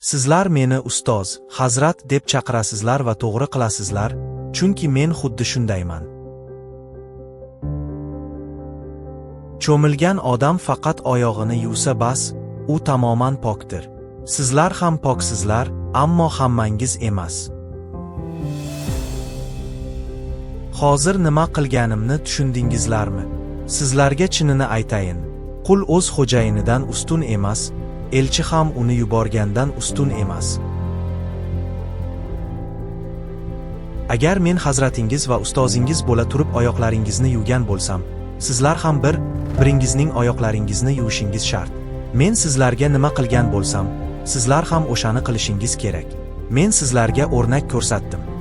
Sizlar meni ustoz, hazrat deb chaqirasizlar va to'g'ri qilasizlar, chunki men xuddi shundayman. Cho'milgan odam faqat oyog'ini yuvsa bas, u tamoman pokdir. Sizlar ham poksizlar, ammo hammangiz emas. Hozir nima qilganimni tushundingizlarmi? Sizlarga chinini aytayin. Qul o'z xo'jayinidan ustun emas, elchi ham uni yuborgandan ustun emas. Agar men hazratingiz va ustozingiz bo'la turib oyoqlaringizni yuvgan bo'lsam, sizlar ham bir biringizning oyoqlaringizni yuvishingiz shart. Men sizlarga nima qilgan bo'lsam, sizlar ham o'shani qilishingiz kerak. Men sizlarga o'rnak ko'rsatdim.